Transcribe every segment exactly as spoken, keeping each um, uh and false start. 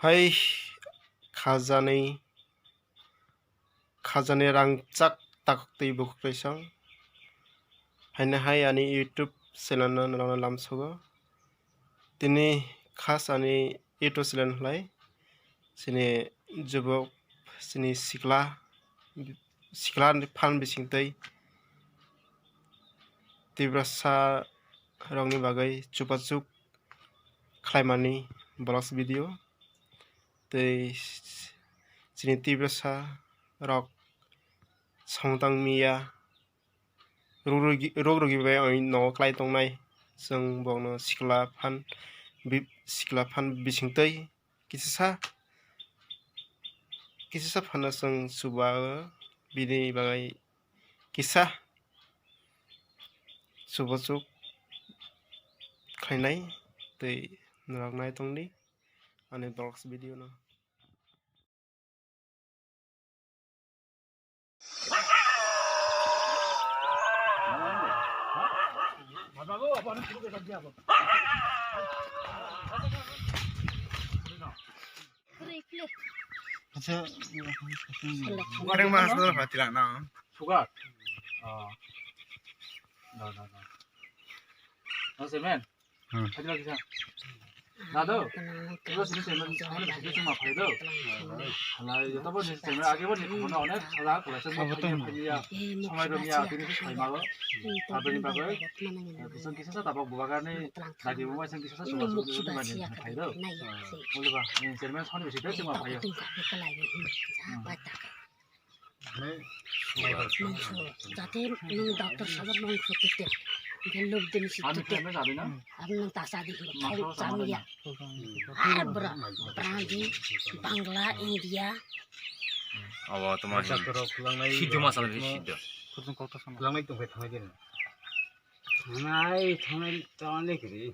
Hai khajani, khajani rangchak takhuk twi bukhuk twi song. Haino hai ani YouTube channel no norokno lamsogo. Tini khas ani YouTube channel khlai chini jubok, chini sikla, sikla phan bising twi Tiprasa rokni bagwi chupachuk khlaimani vlogs video. Tei chini Tiprasa rok songtang miya, ruk rugi, ruk rugi bai nogo klai tongnai. Chwng bokno sikla phan bi-, sikla phan bising twi kisasa, kisasa phano chwng chuba o, bini bagwi kisa chuba chuk khlainai. Tei norok nai tongdi ani vlogs video no. Acha, bukan yang mas tu hati lah na. Sugar. Oh. No, no, no. No cement. Hmm. Hati lagi sa. Nado. Ibo sini cement, cement sini cuma phai do. Halai joto bo ni cement age bo ni kono onek hala kala cement phai ya. Samai rom ya, tini sini phai mago. Aboni bagwi. Bising kisa tabok bubagarni dagi bumai sing kisa sa suwa suwa mani phai do. Muli ba, ni cement soni bisi de cuma phai ya. Mangso, jate nwng doctor sajak mangso tete, hingke lobdini si tete. Abo nwng ta chadi hinwi thok chamiya. Ar bwra, Brazil, Bangla, India. Abo toma siddho masala ni siddho. Thangnai tongkhe thangnai din. Thangnai, thangnai, thangnai kiri.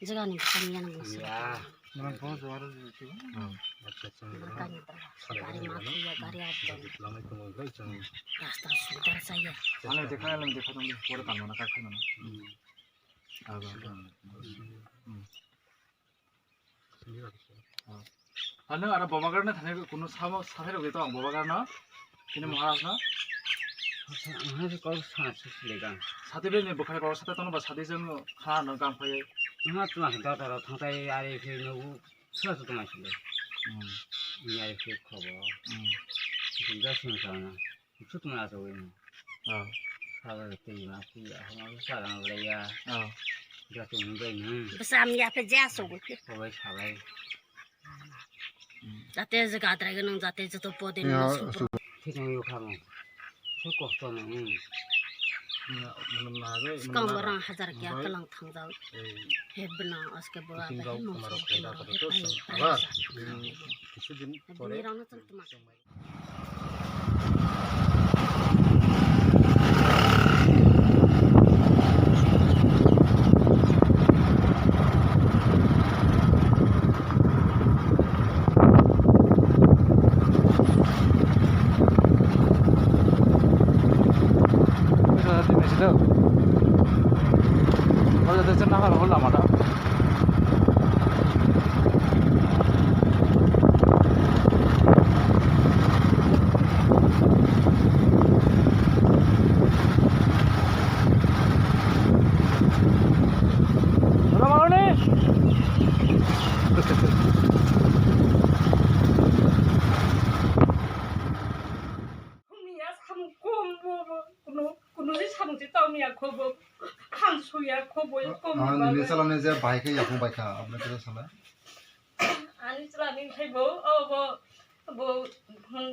Jagani bwsa miya nang bwsa. Gari ma thuya, gari abdon. Rasta sudar saya. Ano aro bobagar na thani kuno samo sathai rok to bobagar no. Kini Maharaj no. Ano kok sa sa legang. Sati bel ni bukhai kok sati tono ba sati jeng ha no gam phai. Ano tu ang da da thang tai ari phi no sa sa tuma sile. Ni ari phi khobo. Ni da sin sa na. Sut ma sa wi. Oh. Sa ba tei ma phi ya ma sa na ba ya. Oh. Ja tu ni bai ni. Bwsa miya phe ja so wi. Khobai sa bai. Jate je gadrai gwnang, jate joto pode ni subo. Thik nang yo kha mo. Thik kosto nang. Swkang borang hajar kya kalang thangjak. He bwnang aske bo abe he mangso bini rang no chwng tma. Miya samung kom bo, bo, kuno, kuno je samung je tao miya kho bo, khang suya kho bo, kom Ah, ba nini ba. Chalani je bai khe yakung bai kha, aboni khe sala. Ani chalani khai bo, o bo, bo, hmm,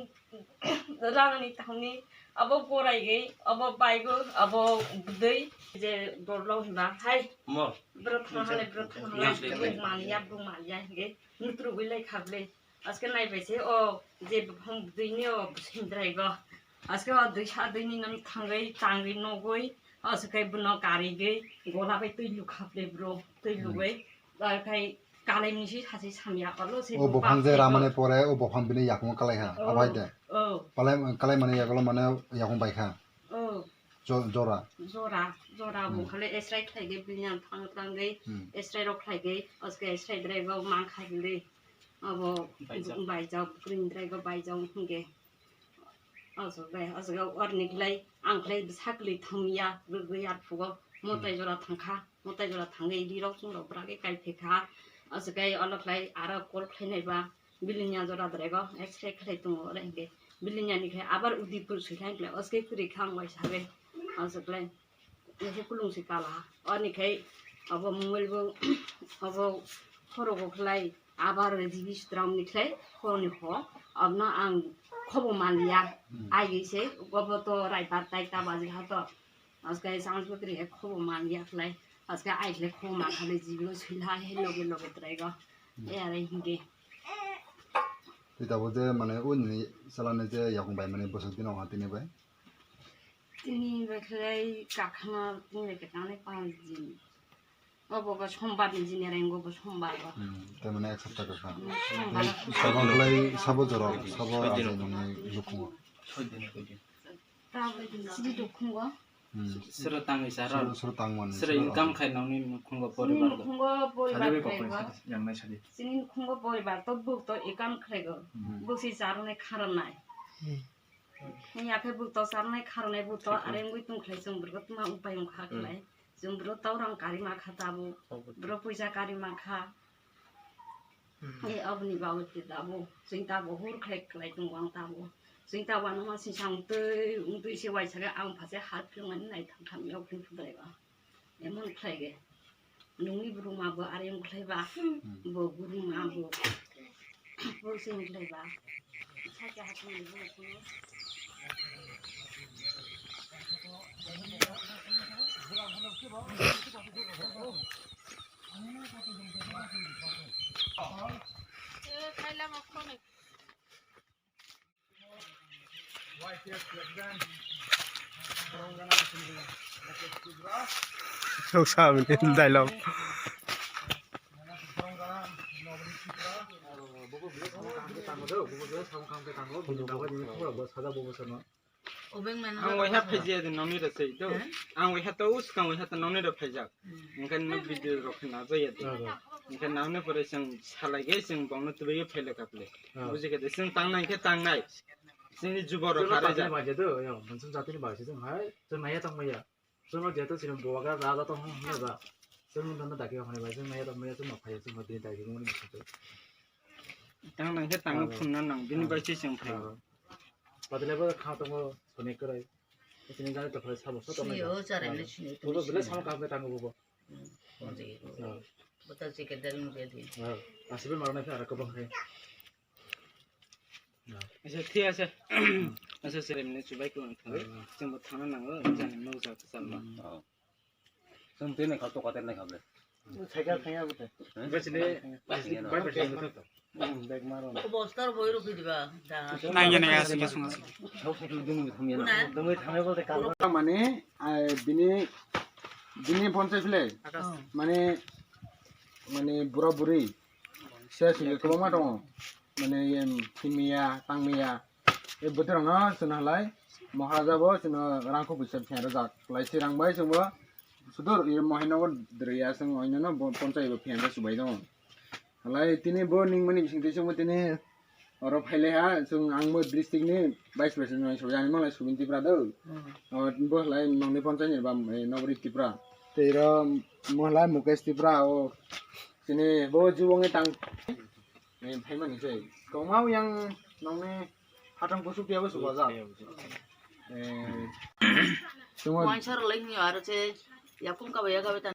rangni tangni, abo gorai gei, abo baigo, abo bwdwi, je dorlo hinba hai. Mo. Bwrwt thang hale, bwrwt thang hale, bung maliya, bung maliya hinge, nutrugwi lai kha bwle. Aske naibai se o je buphang bwdwini o bwswng draigo. Aske o dwi sa dwini nang thangwi changwi nogwi, aske bono karigwi gola bai twi lukhaple bro, twi lugwi. Akai kalai misi sasi samya olo se. O buphang je ramani pore o buphang bini yakung kalai ha, abai de. O. Palai, kalai mani yagulo mane yakung bai kha. O. Jo-, jora. Jora, jora bo Hmm. khale esrai khlai ge bini ang thang thang ge Hmm. esrai rok khlai ge oske esrai drai go mang kha bili abo Baijak. Baijak green drai go baijak hinge. Aswk bai, aswk orni khlai, ang khlai sakli thangya, rwgwi arphugo, motai jora thangkha, motai jora thangwi rirok chwngno bwragwi kaiphikha, aswk kai olo khlai aro call khlainaiba, bilinya jora drego, X-ray khlai tongo, ore hinkhe bilinyani khe abar Udipur swikha hinkhe, oske kwrwi kha ang waisa bai, aswk khlai. Nokhe kulung se kala. Ani khai abo mobile bo abo khorogo khlai abar G B sitram ni khlai khoroni ho abno ang khobo manliya. Hmm. Ai se obo to raibar tai ta baji ha to. Askai sang sutri he khobo manliya khlai. Askai ai khlai khobo ma khlai G B o sila he loge loge trai go. Hmm. E are hinge. Tei tabuk je mane uni salani je yakung bai mane bwswk dino ha tini bai. Tini bai khlai kakhama tini bai kwtangni panch din. Obo bo sombar ni jini rengo bo sombar bo. Hmm, tai mane ek sapta kwkha. Hmm, sombar. Sabon khlai sabo jorok, sabo ajai nongni nukhungo. Tabuk sini nukhungo. Hmm. Sero tangwi sara. Sero, sero tangmani, sero sero income ajai. Khai nongni nukhungo. Sini poribar do. Nukhungo poribar khlaigo. Yang nai sadi. Sini nukhungo poribar to buk to income khlaigo. Hmm. Buk si charwknai kharanai. Hmm. Yakhe buk to charwknai kharanai buk to are wngwi tong khlai chwng bwrwkma upai wngkha khlai. Chwng bwrwk to rang kari ma kha tabuk. Bwrwk puisa kari ma kha. Hmm. E aboni bagwi khe tabuk. Chwng tabuk hur khlai khlai tongo ang tabuk. Chwng tabuk ano ma sisang twi wngtwi se waisa khe ang phaise har philmani nai thang thang yokni phudraiba. Emon khlai ge. Nungni buruma bo are wng khlai ba. Hmm. Bo buruma bo. Bo se wng khlai ba. Sacha hapni bo. Sok sa mini dialog. Ang waiha phaijaya de nongni rw sei do. He? Ang waiha to uskang waiha to nongni rw phaijak. Hmm. Hwnkhe no video rok khe najaya de. Ah, ah. Hwnkhe nangni pore chwng salai ge chwng bongno tubui phailai kha phle. Ah. Buji khe de chwng tangnai khe tangnai. Chwngni jubo rok kharwi jak. Chwngno jatini bai se chwng hai, chwng naiya tongmaya. Chwngno jeto chini bubagra raja tong hwnba. Chwngno dana dakhe hwnwi bai chwng naiya tongmaya chwngno phaiya chwngno dini dakhe mani bisingtwi. Tangnai khe tango phunna nang, bini bai se chwng phai. Ah. Badilai bo kha tongo soni kwrwi. Chini gari to phai sabo so tongo. Sini o charai le sini. Bubo bile samo kam khe tango bubo. Hmm. Buta chike del nugya di. Ah. Asibe marna khe ara kobang khe. Acha, thik ache. Acha, sir, emni chubai ko thang. Chwng bo thangna nango, jani nokjak chalma. Chwng tini kha to kater nai kha ble. Cycle thangya bute. Bachine, bike bachine bute to. Bag maro. Bostar boi rukhi diba. Nangya nangya asing asung asung. Thok thok dum thangya. Dum thangya bolte kal. Mane, bini, bini phone se phile. Mane, mane bura buri. Se sini kwbangma tongo. Mane, em, thimiya, tangmiya. E bwtwrangno chwng halai, Maharaja bo chwngno rangkho puisa phiya rwjak. Kwlaisi rang bai chwngbo sudur, e Mohinogo dwrwiya chwng oinano bo ponchai bo phiya rw chubai tongo. Halai tini bo ningmani bisingtwi chwngbo tini oro phailaiha, chwng angbo district ni vice president bai chubai ani malai Subin Tripura do. Hmm. O bo halai nongni ponchai ni ba, e, Nobari Tripura. Tei ro mo halai Mukesh Tripura o. Chini bo jubongni tang, eh, phaimani se. Kongmao yang nongni hatang kusuk tiya bo subaja. Eh, chungo. Wansar lai ni aro se yakung ka ba ya ka ba ta.